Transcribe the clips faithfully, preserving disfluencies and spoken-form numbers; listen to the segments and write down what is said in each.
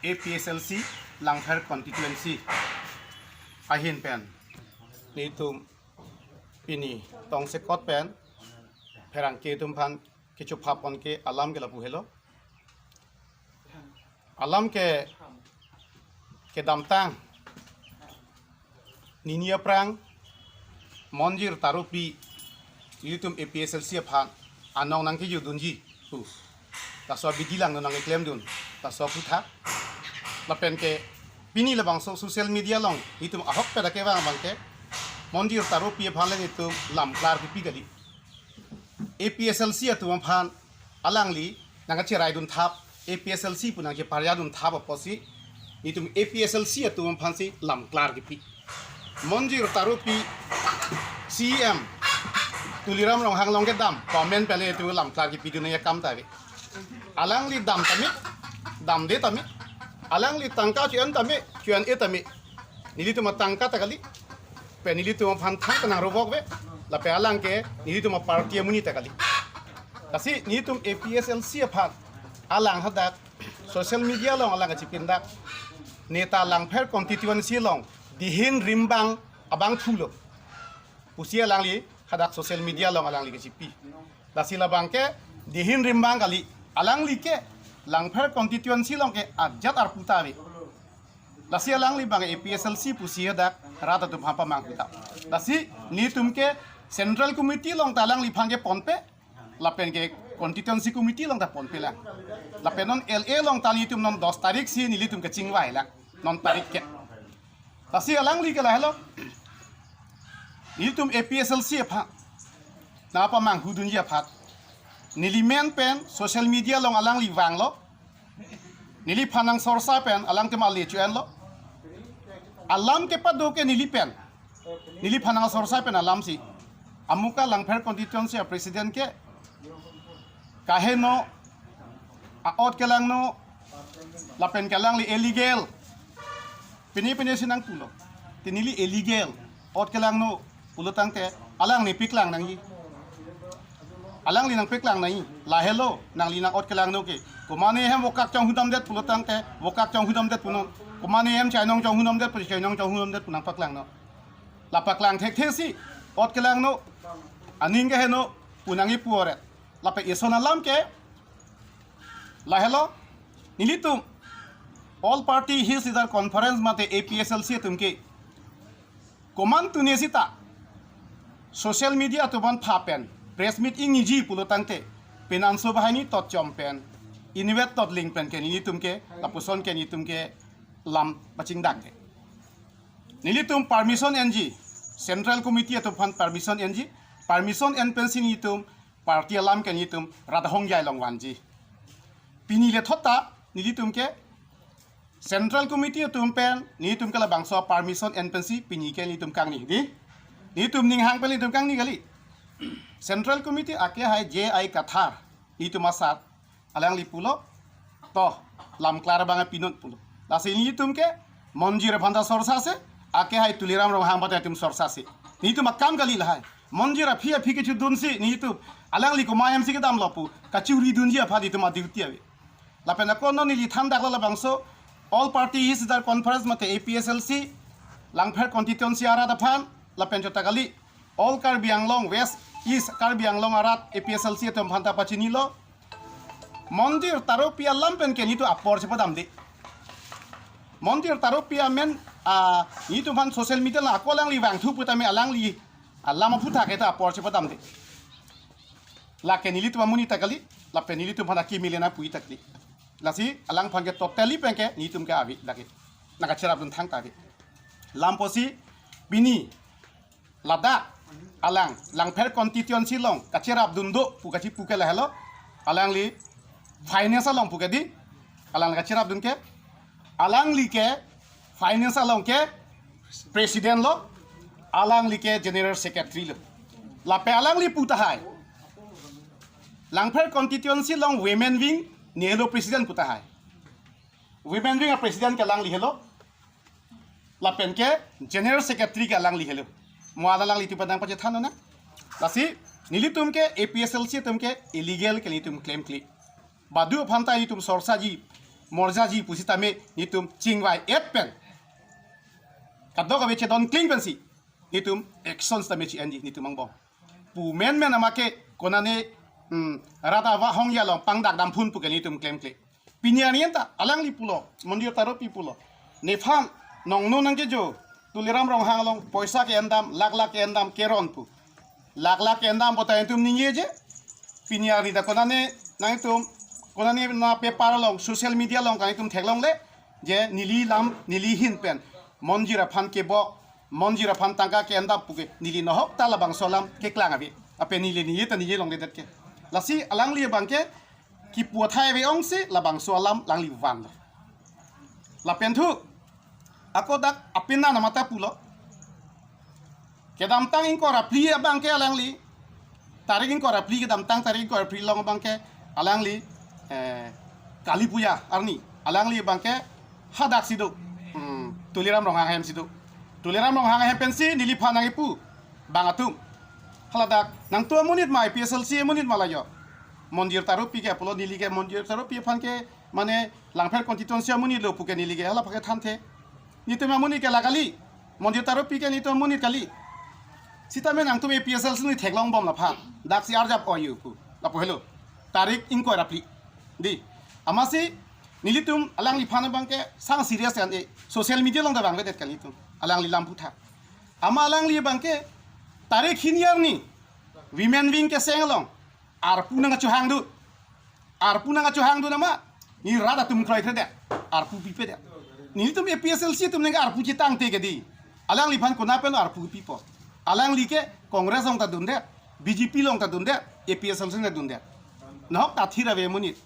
A P H L C Langpher constituency ahin pen nelitum pini tongsekot pen pherangke atum aphan kechophapon ke alam ke lapu helo. Alam ke kedamtang nini aphrang Monjir Taropi nelitum A P H L C aphan anong nangkejudunji pu, laso abidi lang nangkeklemdun, laso aputhak. Lapen ke pini labangso social media along nelitum ahokpet akevang abang ke Monjir Taropi aphan le nelitum lam klar kipi kali. A P H L C atum aphan alangli nangkacheraidun thap, A P H L C pu nangcheparjadun thap apotsi nelitum A P H L C atum aphansi lam klar kipi. Monjir Taropi C E M Tuliram Ronghang along kedam comment pen le nelitum lam klar kipidun nangji akam ta ave. Alangli dam tame, damde tame, alangli tangka cho-en tame, cho-en-e tame, nelitum atangka ta kali, pen nelitum aphan thangta nang rovok ave, lapen alang ke nelitum aparty amonit ta kali. Lasi nelitum A P H L C aphan alang hadak social media along alang kachipindak, neta Langpher constituency along dihin rimbang abangphu lo pusi alangli hadak social media along alangli kachipi. Lasi labang ke dihin rimbang kali, alangli ke Langpher constituency along ke ajat arpu ta ave. Lasi alangli abang A P H L C pusi hadak rat atum aphan pamanghu ta. Lasi nelitum ke Central Committee along ta alangliphan keponpe, lapen ke Constituency Committee along ta ponpe lang. Lapen non L A along ta nelitum non dos tarik si nelitum kechingvai lang, non tarik ke. Lasi alangli ke lahelo, nelitum A P H L C aphan nangpamanghudunji aphan neli men pen social media along alangli vanglo, neliphan nangsorsa pen alangtum ale cho-enlo. Alam kepado ke neli pen, neliphan nangsorsa pen alamsi, amuka Langpher constituency a-president ke kaheno, a-ot kelangno, lapen ke alangli illegal, pine pine si nangpulo. Te neli illegal, ot kelangno pulo tangte, alangli paklang nangji. Alangli nangpaklang nangji. Lahelo, nangli nang-ot kelangno ke, komane hem vokak chonghudamdet pulo tangte, vokak chonghudamdet punon. Komane hem chainong chonghudamdet pu, chainong chonghudamdet pu nangpaklangno. La paklang thekthe si ot kelangno, aning keheno pu nangkipu oret. Lapen eson alam ke lahelo, nelitum All Party Hills Leaders Conference mate A P H L C atum ke komantu ne sita social media atum aphan pha pen press meet ingniji pulo tangte, penanso banghini tot chom pen, inutvet tot ling pen ke nelitum ke, lapuson ke nelitum ke lam pachingdakde. Nelitum permission enji, Central Committee atum aphan permission enji, permission en pensi nelitum party alam ke nelitum Radhong Jai along vanji. Pini lethot ta nelitum ke Central Committee atum pen nelitum ke labangso permission en pensi pini ke nelitum kangni di. Nelitum ninghang pen nelitum kangni kali. Central Committee akehai J I Kathar, nelitum asar, alangli pulo, to, lam klar abang pinon pulo. Lasi nelitum ke Monjir aphan ta sorsa se, akehai Tuliram Ronghang aphan ta nelitum sorsa se. Nelitum akam kali lahai. Monjir aphi aphi kechudunsi nelitum, alangli komat hemsi kedamlo pu kachiridunji aphan nelitum a-duty ave. Lapen ako non neli thandaklo labangso All Party Hills Leaders Conference mate A P H L C Langpher constituency arat aphan, lapen chot ta kali, All Karbi Anglong, West, East Karbi Anglong arat A P H L C atum aphan ta pachinilo. Monjir Taropi alam pen ke nelitum apor chepadamde. Monjir Taropi amen, ah, nelitum aphan social media along ako alangli vangthu putame alangli alam aputhak ke ta apor chepadamde. Lake nelitum amonit ta kali, lapen nelitum aphan akimi le nangpu ta kali. Lasi alangphan ke totally pen ke nelitum ke ave lake, nangkacherapdun thangta ave. Lam apotsi pini ladak alang Langpher constituency along kacherapdun do pu kachipu ke lahelo, alangli finance along pu ke di, alang kacherapdun ke, alangli ke finance along ke president lo, alangli ke general secretary lo. Lapen alangli pu tahai, Langpher constituency along women wing nelo president pu tahai. Women wing a-president ke alangli helo, lapen ke general secretary ke alangli helo. Mo-an alanglitum pen nangpachethan nang. Lasi nelitum ke A P H L C atum ke illegal ke nelitum claim kle. Badu aphan ta nelitum sorsaji, morjaji pusitame netum chingvai-et pen, kadokave chedon kling pensi netum action sitame chi-enji netum angbong. Pu menmen amake konane, hmm, rat ava hongya along pangdak damphun puke netum klemkle. Pini arni anta alangli pulo, Monjir Taro Pi pulo, nephan nongno nangkejo Tuliram Ronghang along poisa ke-endam, lakh lakh ke-endam keron pu. Lakh lakh ke-endam pota netum ningjeje. Pini arni ta konane nangtum, konane na paper along, social media along ka netum theklongle je neli lam, neli ahin pen Monjir aphan kebok, Monjir aphan tangka ke-endam puke neli nohok ta labangso alam keklang ave. Ape neli ningje ta ningje longledet ke. Lasi alangli abangke kipu athai ave ongsi labangso alam alangli vanlo. Lapen thu, ako dak apin na namata pulo. Kedamtang ingkoi ra phli abangke alangli, tarik ingkoi ra phli, kedamtang tarik ingkoi ra phli along abangke alangli, eh, Kali Puja arni alangli abangke hadak si do. Hmm, Tuliram Ronghang ahem si do. Tuliram Ronghang ahem pensi neliphan nangkipu abang atum. Haladak nangtum amonit ma, APHLC amonit ma la jo. Monjir Taro Pi ke pulo, neli ke Monjir Taro Pi aphan ke mane Langpher constituency amonit lo puke neli ke hala pake thanthe. Netum amonit ke la kali. Monjir Taro Pi ke netum amonit kali. Sitame nangtum APHLC neli theklongbom laphan. Dak si arjap oyu pu. Lapu helo. Tarik ingkoi ra phli. Di. Amatsi nelitum alangliphan abangke sang serious an e. Social media along ta vangvedet kali netum. Alangli lam puthak. Amat alangli abangke tarik hini arni Women Wing keseng along arpu nangkachohangdun. Arpu nangkachohangdun amat, ne rat atum kroikredet, arpu pipedet. Netum APHLC atum nangke arpu chetangte ke di. Alangliphan konat pen arpu pipo? Alangli ke Congress along ta dundet, BJP along ta dundet, APHLC along ta dundet. Nohok ta thir ave amonit.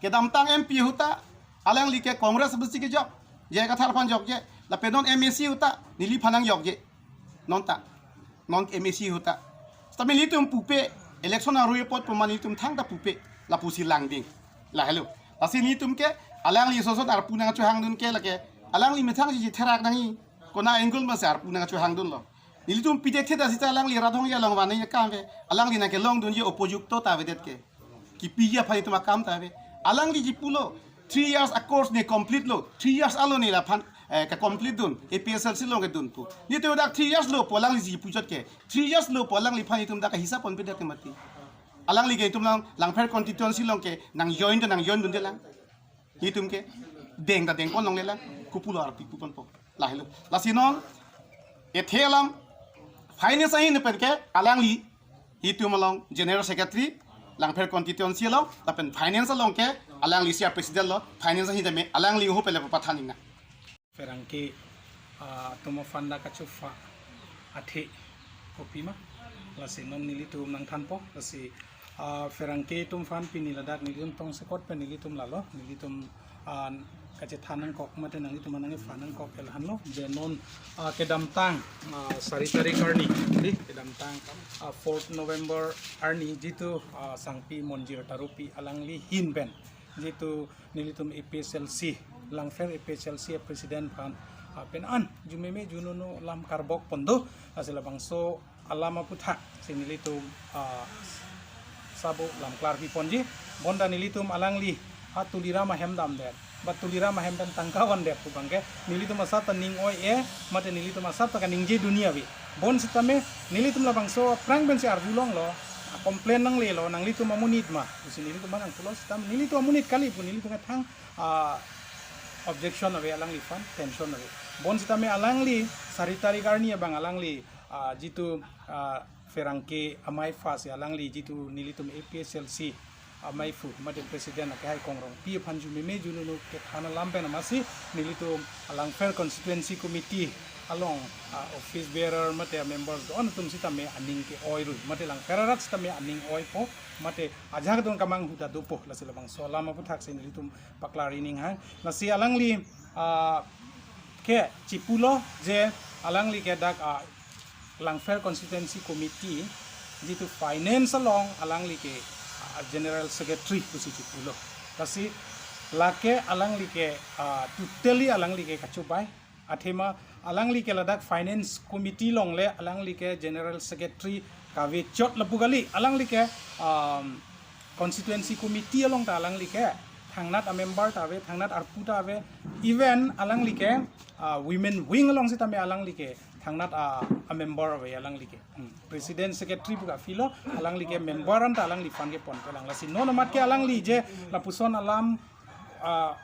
Kedamtang MP ahut ta alangli ke Congress abisi kejok, J I Kathar aphan jokje. Lapen non MAC ahut ta neliphan nangjokje. Non ta, non MAC ahut ta. Sitame netum pupe, election arui apot pu ma netum thangta pupe, lapusi langding. Lahelo. Lasi netum ke alangli soson arpu nangchohangdun ke lake alangli methang si therak nangji. Konat angle masi arpu nangchohangdunlo. Nelitum pidethe ta sita alangli rat hongya along vanji akam ave. Alangli nangkelongdunji opojukto ta avedet ke. Kipiji aphan netum akam ta ave. Alangliji pulo, three years a course ne complete lo. Three years alo ne laphan, eh, ke-complete dun, APHLC along kedun pu. Netum dak three years lo pu alangliji puchot ke. Three years lo pu alangliphan netum dak hisap ponpedet ke mati. Alangli ke netum nang Langpher constituency along ke nang join ta nang join dunde lang. Netum ke deng ta dengpon longle lang, kopulo arpu piponpo. Lahelo. Lasi non ethe alam finance ahin pen ke alangli netum along General Secretary, Langpher constituency along, lapen finance along ke alangli si a-president lo, finance ahin tame alangli ho pele pathan ingna. Pherangke, ah, atum aphan dak kachopha athe kopima, lasi non nelitum nangthanpo, lasi, ah, pherangke atum aphan pini ladak nelitum tongsekot pen nelitum lalo, nelitum, ah, kachethan nangkok mate nanglitum nangkephan nangkok ke lahenlo, je non, ah, kedamtang, ah, sari tarik arni, di, kedamtang, ah, fourth November arni jitu, ah, sangpi Monjir Taro Pi alangli ahin pen jitu nelitum APHLC, Langpher APHLC president aphan, ah, pen an jumeme junono lam karbok pon do, lasi labangso alam aputhak si nelitum, ah, sabo lam klarpi ponji. Bonta nelitum alangli ha Tuliram ahem damdet, ba Tuliram ahem pen tangka vandet pu abangke nelitum asap ta ning oi-e, mate nelitum asap ta kaningje dunji ave. Bonsitame nelitum labangso aphrang pensi arjulonglo, ah, complain nanglelo, nanglitum amonit ma pusi nelitum aphan nangpulo, sitame nelitum amonit kali pu nelitum kethang, ah, objection ave alangliphan, tension ave. Bonsitame alangli sari tarik arni abang alangli, ah, jitu, ah, pherangke amei aphansi alangli jitu nelitum APHLC amei aphu mate president akehai Kongrongpi aphan jumeme junono kethan alam pen amatsi nelitum Langpher constituency committee along, ah, office bearer mate members do-an atum sitame aning ke-oi rui, mate Langpher arat sitame aning oipo, mate ajak don kamang ahut ta dopo, lasi labangso alam aputhak si nelitum paklar ining hang. Lasi alangli, ah, ke chipulo je alangli ke dak, ah, Langpher constituency committee jitu finance along alangli ke, ah, general secretary pusi chipulo. Lasi lake alangli ke, ah, totally alangli ke kachobai. Athema alangli ke ladak finance committee along le alangli ke general secretary kavechot lapu kali, alangli ke, um, constituency committee along ta alangli ke thangnat a-member ta ave, thangnat arpu ta ave, even alangli ke, ah, women wing along sitame alangli ke thangnat a, a-member ave alangli ke. Hmm. President secretary pu ka filo, alangli ke member anta alangliphan ke ponpelang. Lasi non amat ke alangli je lapuson alam, ah,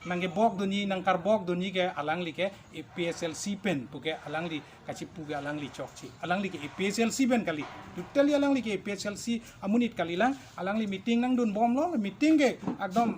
nangkebok dunji, nangkarbok dunji ke alangli ke A P H L C pen pu ke alangli kachipu ke alangli chokche. Alangli ke A P H L C pen kali. Totally alangli ke A P H L C amonit kalilang, alangli meeting nangdunbomlo, meeting ke ekdom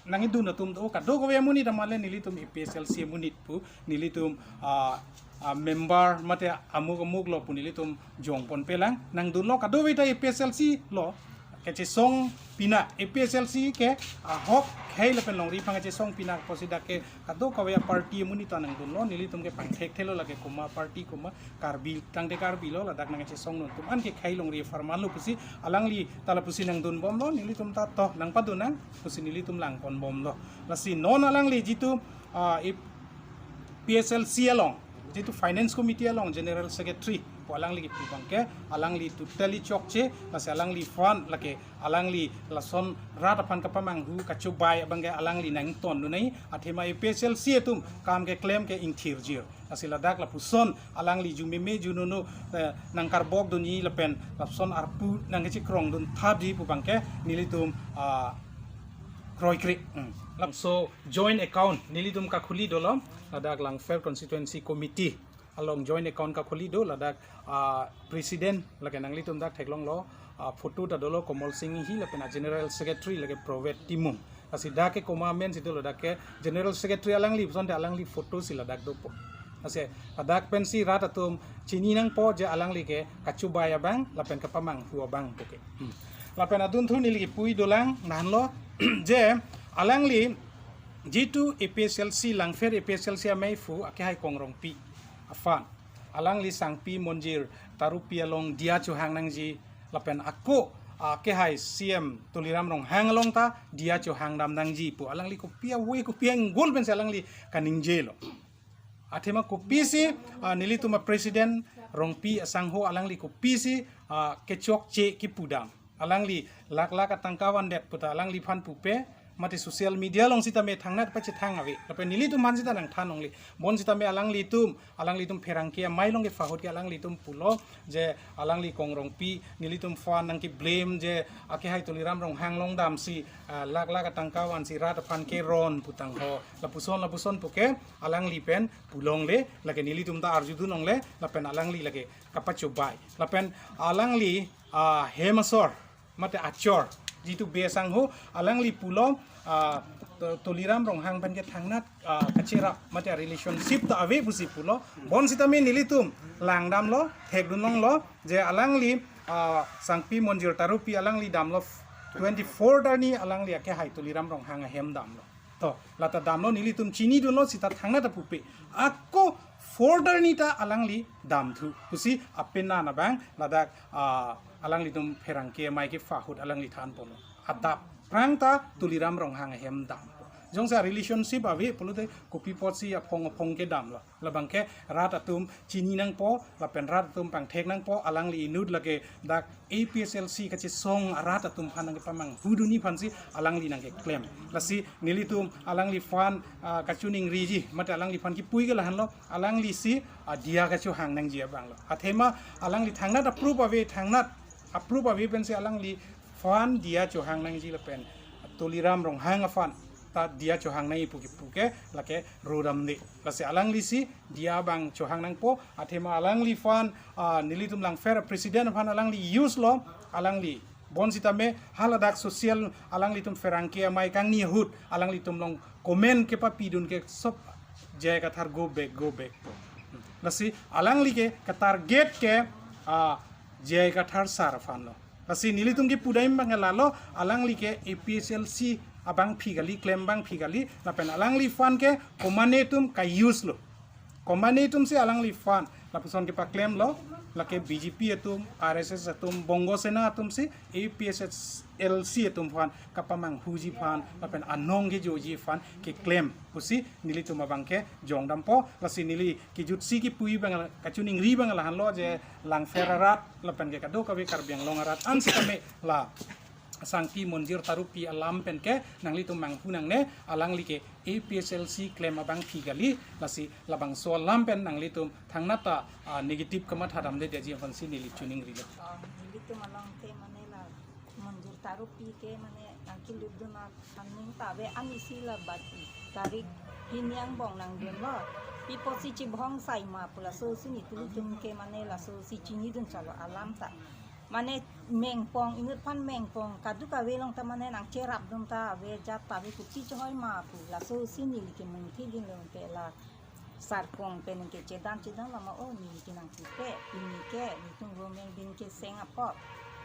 nangkedun atum do, kadokave amonit amat le nelitum A P H L C amonit pu, nelitum, ah, ah, member mate amuk amuk lo pu nelitum jong ponpelang, nangdunlo kadokave ta A P H L C lo, kachesong pina A P H L C ke ahok khei lapen longri aphan kachesong pina pusi dak ke kadokave party amonit ta nangdunlo, nelitum ke pangthekthelo lake komat party komat, Karbi tangte Karbi lo, ladak nangkachesong non atum an ke khei longri apharman lo pusi alangli ta lapusi nangdunbomlo, nelitum ta to nangpadun nang pusi nelitum langponbomlo. Lasi non alangli jitu, ah, A P H L C along, jitu finance committee along general secretary pu alangli kipu abang ke alangli totally chokche, lasi alangliphan lake alangli lason rat aphan kapamanghu kachobai abang ke alangli nangtondun nai, athema A P H L C atum kam keklem ke ingthirjir. Lasi ladak lapuson alangli jumeme junono, eh, nangkarbok dunji lapen lapuson arpu nangkachekrong dun thapji pu abang ke nelitum, ah, kroikre. Hmm. Laso joint account nelitum kakhuli dolo, ladak Langpher Constituency Committee along joint account kakhuli do, ladak, ah, president lake nanglitum dak theklonglo, ah, photo ta dolo Komol Sing Inghi lapen a-general secretary lake Provet Timung. Lasi dak ke komat amen si dolo, dak ke general secretary alangli, puson te alangli photo si ladak dopo. Lasi ladak pensi rat atum chini nangpo je alangli ke kachobai abang lapen kapamanghu abang pu ke. Hmm. Lapen adunthu neli kipu-i dolang nanlo je alangli jitu A P H L C, Langpher A P H L C ameiphu akehai Kong Rongpi aphan alangli Sangpi Monjir Tarupi along diya chohang nangji lapen ako akehai C M Tuliram Ronghang along ta diya chohang dam nangji pu alangli kopi ave kopi anggul pensi alangli kaningjelo. Athema kopisi, ah, nelitum a-president Rongpi asangho alangli kopisi, ah, kechokche kipu dam. Alangli lakh lakh atangka vandet puta alangliphan pupe, mate social media along sitame thangnat pachethang ave. Lapen nelitum aphan sita nangthan longle. Bonsitame alanglitum, alanglitum pherangke amei along ke fahut ke alanglitum pulo je alangli Kong Rongpi nelitum aphan nangkeblame je akehai Tuliram Ronghang along damsi, ah, lakh lakh atangka vansi rat aphan keron pu tangho. Lapuson lapuson pu ke alangli pen pu longle, lake nelitum ta arjudun longle, lapen alangli lake kapachobai. Lapen alangli, ah, hem asor mate achor jitu Bey asangho alangli pulo, ah, Tu-, Tuliram Ronghang pen ke thangnat, ah, kacherap mate relationship ta ave pusi pulo. Bonsitame nelitum langdamlo, thekdun longlo je alangli, ah, Sangpi Monjir Tarupi alangli damlo twenty-fourth arni alangli akehai Tuliram Ronghang ahem damlo. To, lata damlo nelitum chinidunlo sita thangnat ta pupe. Ako fourth arni ta alangli damthu pusi apena nabang ladak, ah, alanglitum pherangke amei ke fahut alangli thanponlo. Adap prang ta Tuliram Ronghang ahem dam. Jongsi relationship ave pulote kopi apotsi aphong aphong ke damlo. Labang ke rat atum chini nangpo, lapen rat atum pangthek nangpo, alangli inut lake dak A P H L C kachesong arat atum aphan nangkepamanghu dunji aphansi alangli nangkeklem. Lasi nelitum alangliphan, ah, kachiningriji, mate alangliphan kipu ke lahenlo, alangli si, ah, diya kachohang nangji abanglo. Athema alangli thangnat approve ave, thangnat approve ave pensi alangliphan diya chohang nangji lapen Tuliram Ronghang aphan ta diya chohang nangji pu kipu ke lake ro damde. Lasi alangli si diya abang chohang nangpo, athema alangliphan, ah, nelitum Langpher president aphan alangli use lo, alangli. Bonsitame haladak social alanglitum pherangke amei kangni ahut alanglitum along comment kepapidun ke sob J I Kathar go back, go back. Lasi alangli ke katarget ke, ah, J I Kathar sir aphanlo. Lasi nelitum kipu dam abang lalo, alangli ke A P H L C abangpi kali, klem abangpi kali, lapen alangliphan ke komatne atum ka-use lo. Komatne atumsi alangliphan lapuson kepaklemlo, lake B J P atum, R S S atum, Bongo Sena atumsi A P H L C atum aphan kapamanghuji aphan, lapen anong kejoji aphan keklem pusi nelitum abang ke jong dampo. Lasi neli kejutsi kipu-i abang, kachiningri abang lahenlo je Langpher arat lapen ke kadokave Karbi Anglong arat an sitame la Sangpi Monjir Tarupi alam pen ke nanglitum manghu nangne, alangli ke A P H L C klem abangpi kali, lasi labangso alam pen nanglitum thangnat ta, ah, negative kamatha damde detji aphansi neli choningrilo. Ah, nelitum along ke mane la Monjir Tarupi ke mane nangkelutdun aning ta ave, ani si la bat tarik hini angbong nangdunlo. Pi apotsi chibhong sai ma pu laso si nelitum ke mane laso si chinidun chalo alam ta. Mane mengpong, inut aphan mengpong, kaduk ave along ta mane nangcherapdun ta ave, jat ta ave, kopi chehoi ma pu laso si neli ke mungthi dinlo ke la sarkong pen ke chedan chedan lama o neli ke nangpupe, pini ke nelitum government bin keseng apot,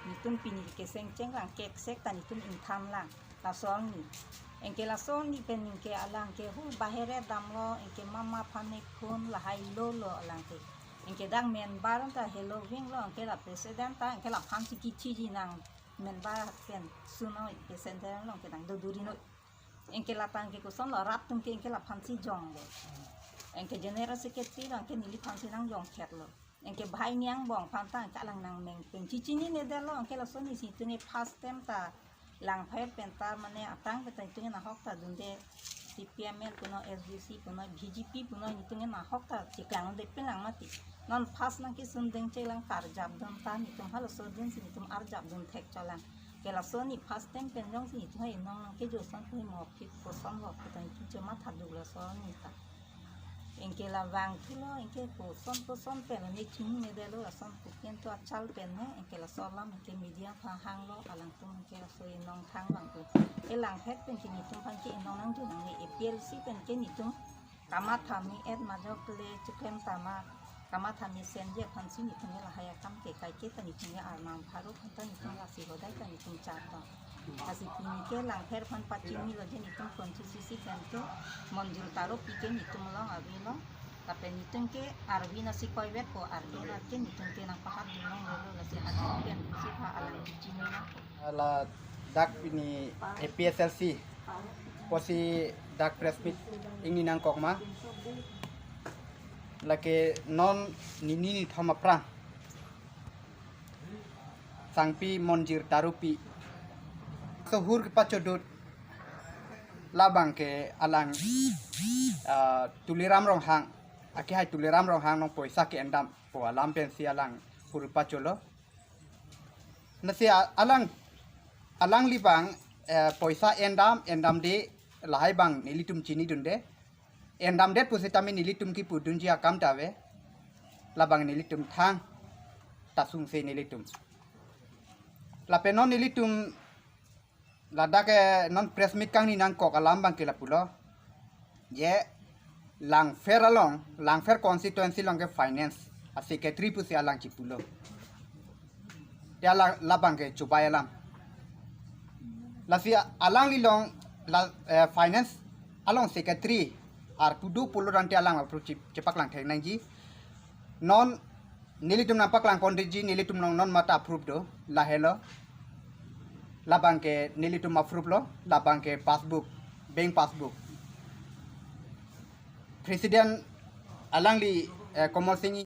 nelitum pini keseng chenglang keksek ta nelitum ingthan lang, laso arni. Anke laso arni pen ke alang ke hu bahere damlo, anke mama aphan ne phone lahai lolo alang ke. Anke dak member ta helo vinglo, anke la president ta, anke laphansi kichiji nang member pen suno president along ke nang doduri noi. Anke la tang ke kosonlo, rat atum ke anke laphansi jonglo. Anke general secretary along ke neliphansi nangjong kherlo. Anke bahai ni angbong aphan ta anke alang nangmeng pen chichinine detlo, anke laso arni si tune first time ta Langpher pen ta mane atang pen ta nelitum nahok ta dunde, C P I M L puno, S D C puno, B J P puno, nelitum nahok ta chiklang de pen lang mati. Non first nangkesung dengche lang karjapdun ta nelitum halaso dunsi nelitum arjapdun thek cholang. Ke laso arni first time pen jongsi nelitum hai nong nangkejo ason pu mo phit kosonlo pu ta nelitum chematha duklo laso arni ta. Anke la vangthulo, anke koson koson pen ne chinine detlo, lason puken to achal pen ne, anke laso alam anke media aphan hanglo, alangtum anke laso inong thang abang ke. Ke Langpher pen ke nelitum aphan ke inong nangdun nangne, A P H L C pen ke nelitum kamatha me-et majok le chiklem tama, kamatha mesenji aphansi nelitum ke lahai akam ke kaike ta nelitum ke arnam pharo aphan ta nelitum lasi hodai ta nelitum chat tong. Lasi pini ke Langpher aphan pachinilo je nelitum constituency pen ke Monjir Tarupi ke nelitum along avelo. Lapen nelitum ke arvi nasi koivet ko arvi na ke nelitum ke nangpahat dun longlelo, lasi hajat pen pusi pha alang chinilo. Ladak pini A P H L C pusi dak press meet ingni nangkok ma. Lake non nini nithom aphrang Sangpi Monjir Tarupi so hur kepachodut labang ke alang, ah, Tuliram Ronghang, akehai Tuliram Ronghang nong poisa ke-endam pu alam pensi alang hur pacholo. Lasi a-, alang, alangli abang, eh, poisa endam, endamde lahai abang nelitum chinidunde. Endamdet pusitame nelitum kipudunji akam ta ave. Labang nelitum thang ta sungse nelitum. Lapen non nelitum ladak, eh, non press meet kangni nangkok alam abang ke lapulo. Je Langpher along, Langpher constituency along ke finance a-secretary pusi alang chipulo. Ya la, labang ke chubai alam. Lasi alangli along la, eh, finance along secretary arpu do pulo tangte alang approve chip-, chepaklang thek nangji. Non nelitum nangpaklang pondetji, nelitum along non mata approve do, lahelo. Labang ke nelitum approve lo, labang ke passbook, bank passbook. President alangli, eh, Komol Sing